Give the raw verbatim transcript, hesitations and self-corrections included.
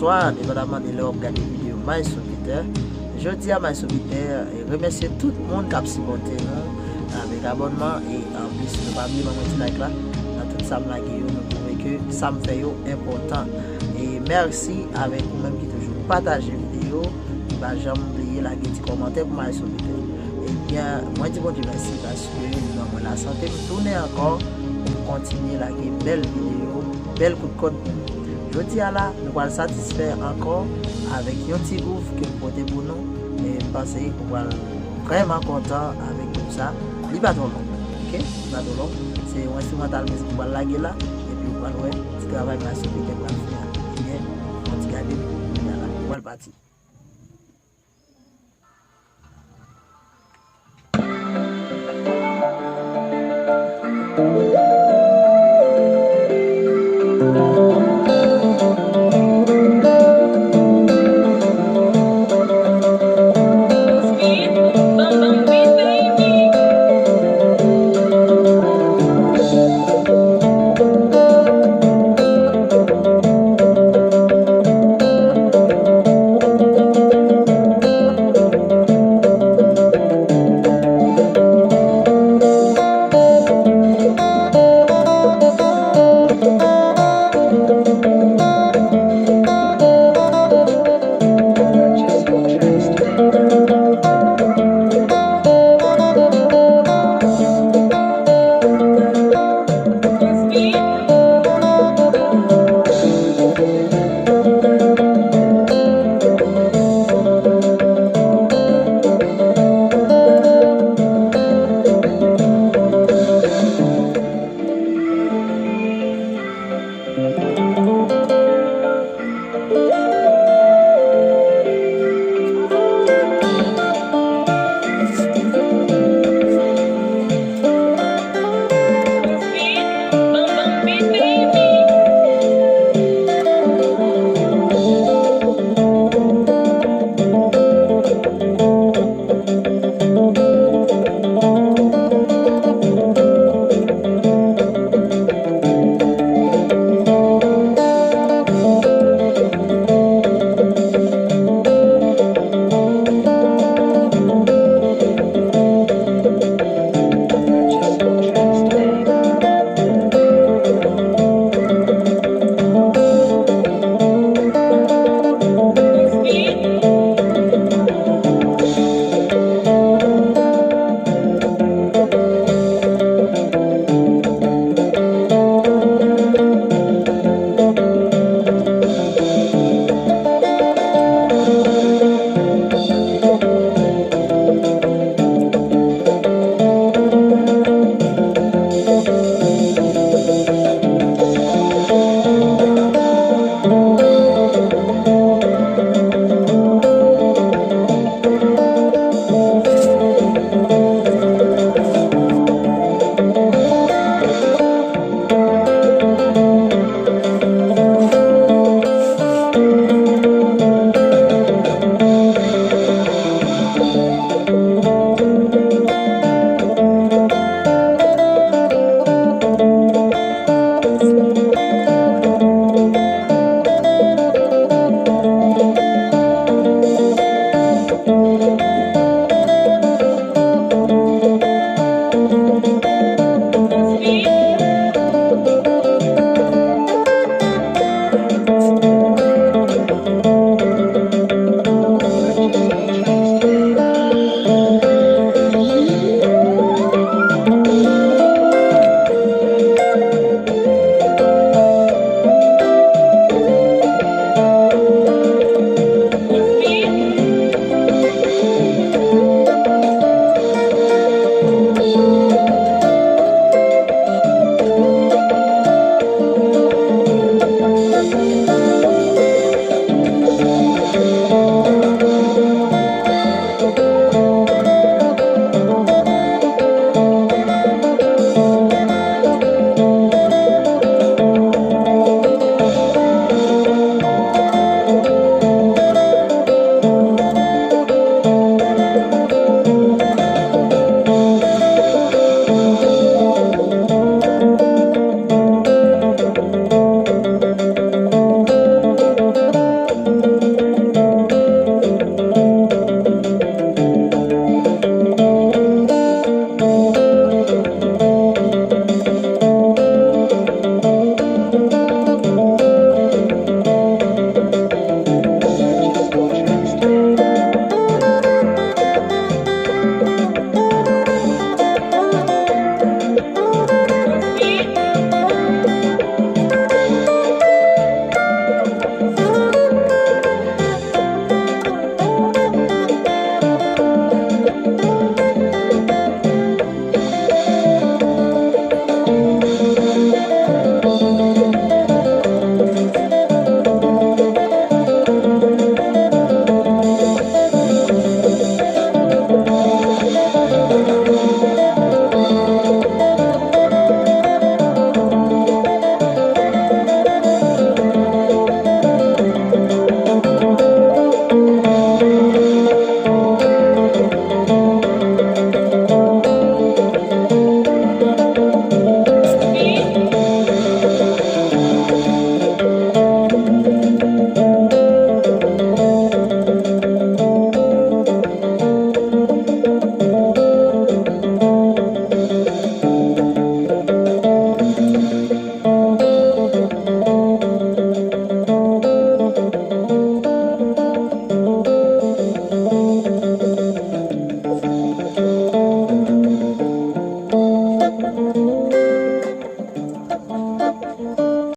Bonswa, depandaman de lè w ap gade videyo Maestro Peter. Jodi a, Maestro Peter, e, remèsye tout moun k ap sipòte nou avèk abònman e anplis, nou pa bliye ban mwen ti like la. Nan tout sa m lage yo, nou twouve ke sa m fè yo enpòtan. E mèsi avèk ou menm ki toujou pataje videyo, ki pa janm bliye lage ti kòmantè pou Maestro Peter. Ebyen, mwen di Bondye mèsi paske li ban mwen lasante, m tounen ankò pou m kontinye lage bèl videyo, bèl kout kòd pou nou. Jodi a la, nou pral satisfè ankò avèk yon ti gouv ke m pote pou nou. E m panse ou pral vrèman kontan avèk gouv sa. Li pa twò long, oke? Li pa twò long. Se yon enstrimantal mizik m pral lage la, epi ou pral wè ti travay Maestro Peter pral fè a. Ebyen, yon ti gade, kounye a la, ou pral pati.